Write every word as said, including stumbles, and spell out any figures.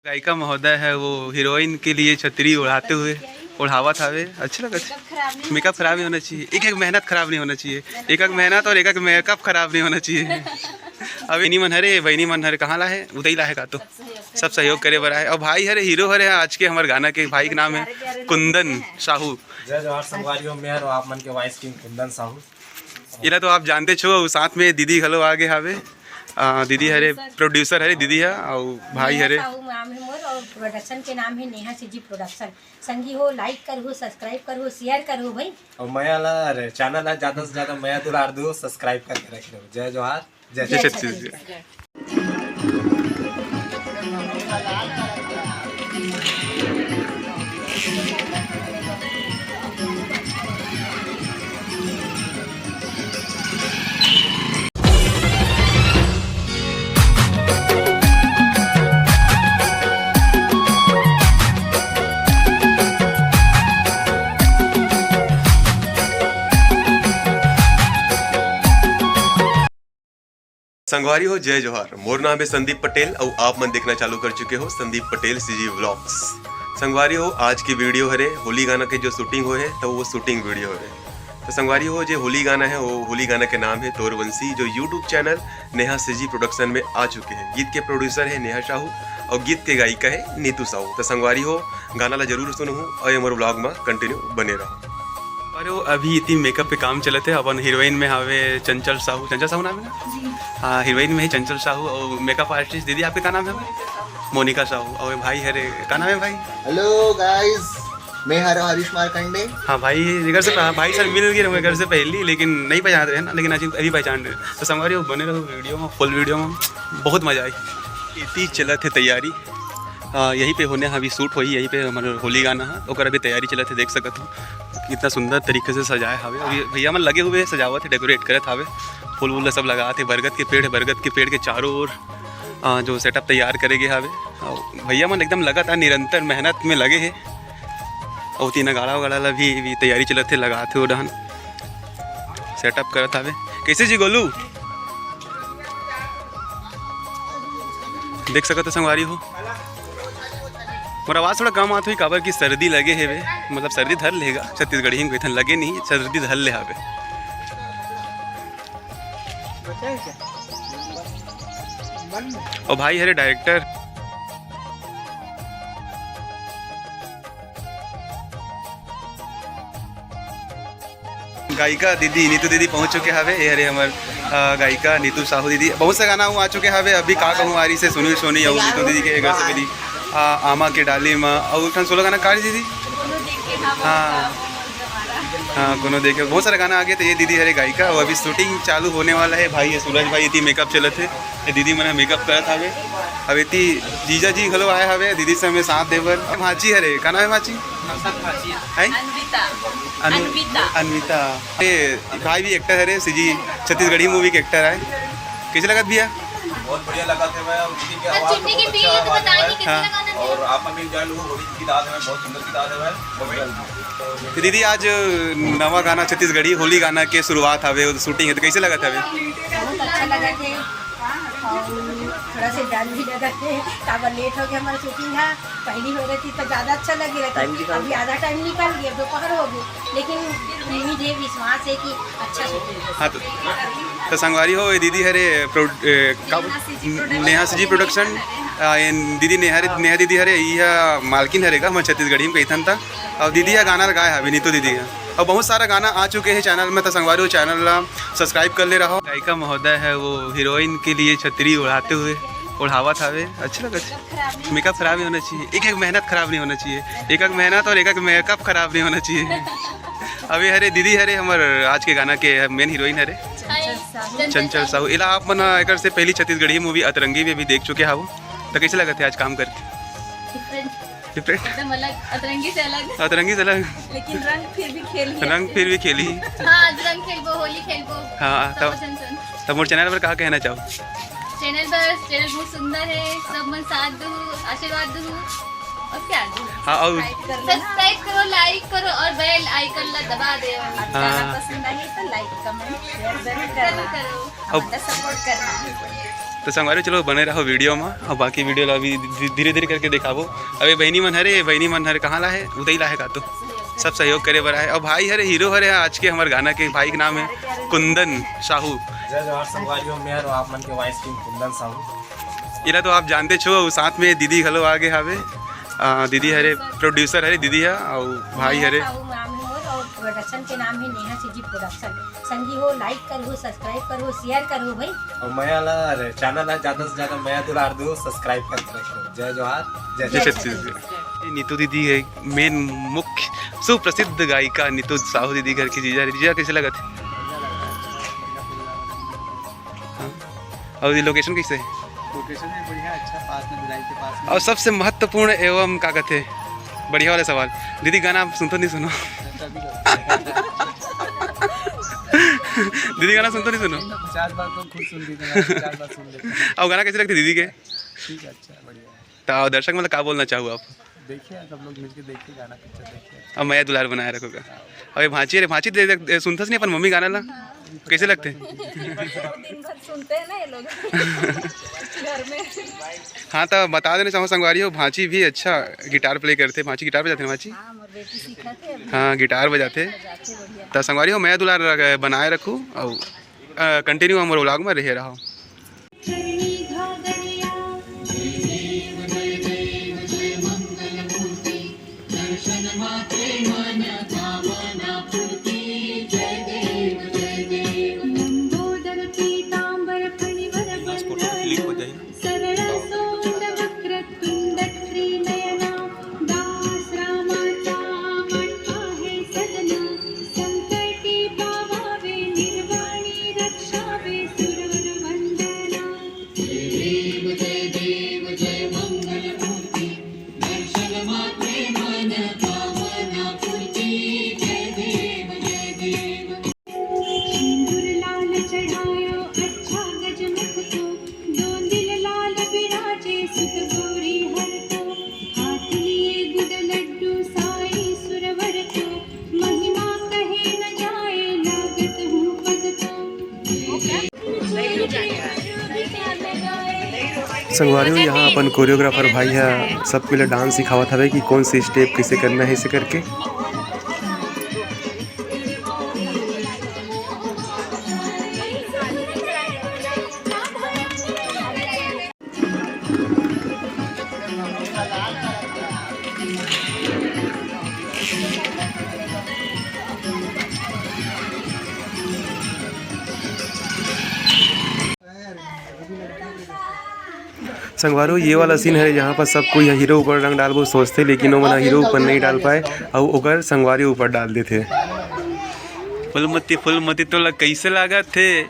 गायिका महोदय है, वो हीरोइन के लिए छतरी उड़ाते हुए, उड़ावत हवे। अच्छा लगा। मेकअप खराब नहीं होना चाहिए। एक एक मेहनत खराब नहीं होना चाहिए। एक एक मेहनत और एक एक मेकअप खराब नहीं होना चाहिए। अब बहिनी मन हरे, बहिनी मन हरे कहाँ ला है? उदई ला है का तो? सब सहयोग करे बर आए। और भाई हरे, हीरो हरे आज के हमर गाना के। भाई के नाम है कुंदन साहू। जय जोहार संगवारी हो, मैं हरो आप मन के वॉइस किंग कुंदन साहू। इला तो आप जानते छो, साथ में दीदी घलो आगे हावे। आ, दीदी हरे, प्रोड्यूसर हरे दीदी हा, और भाई नेहा हरे। साहू नाम है मोर और प्रोडक्शन के नाम है नेहा सीजी प्रोडक्शन। संगी हो, लाइक करहु, सब्सक्राइब करहु, शेयर करहु भाई। और मया ला, अरे, चैनल ला ज्यादा से ज्यादा मया दुलार दो, सब्सक्राइब करके रख लो। जय जोहार, जय जय छत्तीसगढ़। छत्तीसगढ़। संगवारी हो, जय जोहार। मोर नाम है संदीप पटेल और आप मन देखना चालू कर चुके हो संदीप पटेल सीजी व्लॉग्स। संगवारी हो, आज की वीडियो हरे होली गाना के जो शूटिंग होए है, तो वो शूटिंग वीडियो हरे। तो संगवारी हो, जे होली गाना है, वो होली गाना के नाम है तोर वंशी, जो YouTube channel Neha CG production में आ चुके हैं। गीत के प्रोड्यूसर है नेहा साहू और गीत के गायिका है नीतू साहू। तो संगवारी हो, गाना ला जरूर सुनहु और ये मोर व्लॉग में कंटिन्यू बने रहो। अरे, वो अभी इतनी मेकअप पे काम चलत है। अपन हीरोइन में हावे चंचल साहू, चंचल साहू नाम है ना? हाँ, हीरोइन में है चंचल साहू। और मेकअप आर्टिस्ट दीदी, आपके का नाम है? मोनिका साहू। और भाई हरे, का नाम है भाई? हेलो गाइस, मैं हरो हरीश मारकंडे। हाँ भाई, ये घर से, हाँ, भाई सर मिल गए होंगे घर से पहले, लेकिन नहीं पहचान रहे ना, लेकिन आज अभी पहचान रहे। तो संगवारी हो, बने रहो वीडियो में, फुल वीडियो में, बहुत मजा आई। इतनी चलत है तैयारी। हाँ, यहीं पे होने, अभी शूट होई, यहीं पे हमारे होली गाना है, ओकर अभी तैयारी चलत है, देख सकत हो कितना सुंदर तरीके से सजाए हावे। अभी भैया मन लगे हुए हैं, सजावत है, डेकोरेट करत हावे, फूल वूल सब लगात है। बरगद के पेड़ है, बरगद के पेड़ के चारों ओर, आ, जो सेटअप तैयार करे गे हावे। और भैया मन एकदम लगातार निरंतर मेहनत में लगे हैं। और तीन गाड़ा वगाड़ा ला भी, भी तैयारी चलत है, लगात है, वो डहन सेटअप करत हावे। कैसे जी गोलू? देख सकत हो संगवारी हो, मोर आवाज थोड़ा कम आत होही, काबर कि सर्दी लगे हेवे, मतलब सर्दी धर लेगा, छत्तीसगढ़ी में कहिथन लगे नहीं, सर्दी धर ले हावे। और भाई हरे डायरेक्टर। गायिका दीदी, नीतू दीदी पहुंच चुके हवे। ये हरे हमर, अ, गायिका नीतू साहू दीदी। बहुत से गाना वो आ चुके हवे। अभी का कहूँ, आरी से सुनी सोनी और नीतू दीदी के घर से मिली, अ, आमा के डाली माँ और एक ठन सोलो गाना का दीदी? हाँ। हाँ, कोनो देखे, बहुत सारा गाना आ गया। तो ये दीदी हरे गायिका, वो अभी शूटिंग चालू होने वाला है। भाई, ये सूरज भाई इतनी मेकअप चलत है, ये दीदी मन मेकअप करत हवे। अब इतनी जीजा जी घलो आए हवे दीदी से हमें साथ देवर। भांची हरे, का नाम है भांची? हैं? अनविता। अनु-, अनविता। अनविता। ये भाई भी एक्टर हरे, सीजी छत्तीसगढ़ी मूवी के एक्टर है। कैसे लगत भैया? बहुत बढ़िया लगा थे भाई, और दीदी की आवाज तो बहुत अच्छा आवाज है। हाँ। और आप अभी जान लो, होली की दाद है, बहुत सुंदर की दाद है भाई, बहुत बढ़िया लगा। तो दीदी, आज नवा गाना छत्तीसगढ़ी होली गाना के शुरुआत हवे, शूटिंग है, तो कैसे लगत हवे? बहुत अच्छा लगा थे। और थोड़ा से डर भी लगा थे, काबर लेट हो गया हमारा शूटिंग है। पहली हो रही थी तो ज्यादा अच्छा लगे रहता। अभी आधा टाइम निकल गया, दोपहर हो गई, लेकिन उम्मीद है, विश्वास है कि अच्छा शूटिंग होगा। हाँ, तो, तो संगवारी हो, ये दीदी हरे प्रो-, ए, का-, नेहा सीजी प्रोडक्शन, आ, ये दीदी नेहा, नेहा दीदी हरे, ये मालकिन हरे का, हमर छत्तीसगढ़ी में कहिथन था। और दीदी हा गाना लगाए हवे, नीतू दीदी हा। और बहुत सारा गाना आ चुके हैं चैनल में, तो संगवारी हो, चैनल ला सब्सक्राइब कर ले रहो। गायिका महोदय है, वो हीरोइन के लिए छतरी उड़ाते हुए, उड़ावत हवे। अच्छा लगा। मेकअप खराब नहीं होना चाहिए, एक एक मेहनत खराब नहीं होना चाहिए, एक एक मेहनत और एक एक मेकअप खराब नहीं होना चाहिए। अभी हरे दीदी हरे हमर आज के गाना के मेन हीरोइन हरे चंचल साहू। इला आप मन एकर से पहली छत्तीसगढ़ी मूवी अतरंगी में भी देख चुके हवो, तो कैसे लगा थे आज काम करके? डिफरेंट। डिफरेंट। एकदम अलग, अतरंगी से अलग। अतरंगी से अलग। लेकिन रंग फिर भी खेली। रंग फिर भी खेली। हाँ, आज रंग खेलबो, होली खेलबो। हाँ, सब तब, झन सन। तब मोर चैनल पर का कहना चाहो? चैनल पर, चैनल बहुत सुंदर है, सब मन साथ दू, आशीर्वाद दू और प्यार दू। हाँ, और सब्सक्राइब करो, लाइक करो और बेल आइकन ला दबा दे। हाँ। पसंद आए तो लाइक, कमेंट, शेयर जरूर करना। करो। अब सपोर्ट करना। तो संगवारी, चलो बने रहो वीडियो में, और बाकी वीडियो ला अभी धी-, धीरे धीरे करके दिखाबो। अबे बहिनी मन हरे, बहिनी मन हरे कहाँ ला हे? उतई ला हे का तो। सब सहयोग करे बर आए। और भाई हरे, हीरो हरे आज के हमर गाना के, भाई के नाम है कुंदन साहू। जय जोहार संगवारी हो, मैं हरो आप मन के वॉइस किंग कुंदन साहू। इला तो आप जानते छो, साथ में दीदी घलो आगे हावे। आ, दीदी हरे, प्रोड्यूसर हरे दीदी हा, और भाई हरे। साहू नाम है मोर, और प्रोडक्शन के नाम है नेहा सीजी प्रोडक्शन। संगी हो, लाइक करहु, सब्सक्राइब करहु, शेयर करहु भाई। और मया ला चैनल ला ज्यादा से ज्यादा मया दुलार दो, सब्सक्राइब करके रखो। जय जोहार, जय जय छत्तीसगढ़। छत्तीसगढ़। ये नीतू दीदी है, मेन मुख्य सुप्रसिद्ध गायिका नीतू साहू दीदी घर की जीजा। जीजा कैसे लगत हे? हाँ? और ये लोकेशन कैसे है? लोकेशन भी बढ़िया, अच्छा, पास में, भिलाई के पास में। और सबसे महत्वपूर्ण एवं का कहते हैं, बढ़िया वाला सवाल, दीदी गाना आप सुनते नहीं सुनो? अच्छा, अभी तो दीदी गाना सुनते नहीं सुनो? पचास बार तो खुद सुन लेते हैं, पचास बार सुन लेते हैं। और गाना कैसे लगते दीदी के? ठीक है, अच्छा, बढ़िया है। तो दर्शक मतलब का बोलना चाहू आप? देखिए, सब लोग मिलके देखिए गाना, पिक्चर देखिए। अब मया दुलार बनाए रखोगा। अब ये भांची, अरे भांची दे, दे, सुनथस नहीं अपन मम्मी गाना ला? कैसे लगते? दिन भर सुनते हैं ना ये लोग घर में। हाँ, तो बता देना चाहूँ संगवारी हो, भांची भी अच्छा गिटार प्ले करते। भांची गिटार बजाते ना भांची? हाँ, मोर बेटी सीखत है अभी। हाँ, गिटार बजाते। बजाते बढ़िया। तो संगवारी हो, मया दुलार बनाए रखू और, अ, कंटिन्यू हमर व्लॉग में रहे रहो। लंबोदर पीतांबर फणिवर बंधन, सरळ सोंड वक्र तुंड त्रिनयना, दास रामाचा आपण आहे सदना, संकटी पावावे निर्वाणी रक्षावे सुरवर वंदना। जय देव जय देव जय मंगल मूर्ति, दर्शन मात्रे मन पावना पूर्ति। जय देव जय देव। सिंदूर लाल चढ़ायो अच्छा गजमुख को, दोंदिल लाल विराजे सुत गोरी हर को, हाथ लिए गुड लड्डू साई सुरवर को, महिमा कहे न जाए लागत हूँ पद को। संगवारी हो, यहाँ अपन कोरियोग्राफर भाई ह सबके लिए डांस सिखावत हवे कि कौन से स्टेप कैसे करना है, ऐसे करके। संगवारी हो, ये वाला सीन है, यहाँ पर सब कोई हीरो ऊपर रंग डालबो सोचते, लेकिन वो मना हीरो ऊपर नहीं डाल पाए और ओकर संगवारी ऊपर डाल देते। फूलमती, फूलमती तोला कैसे लागत थे?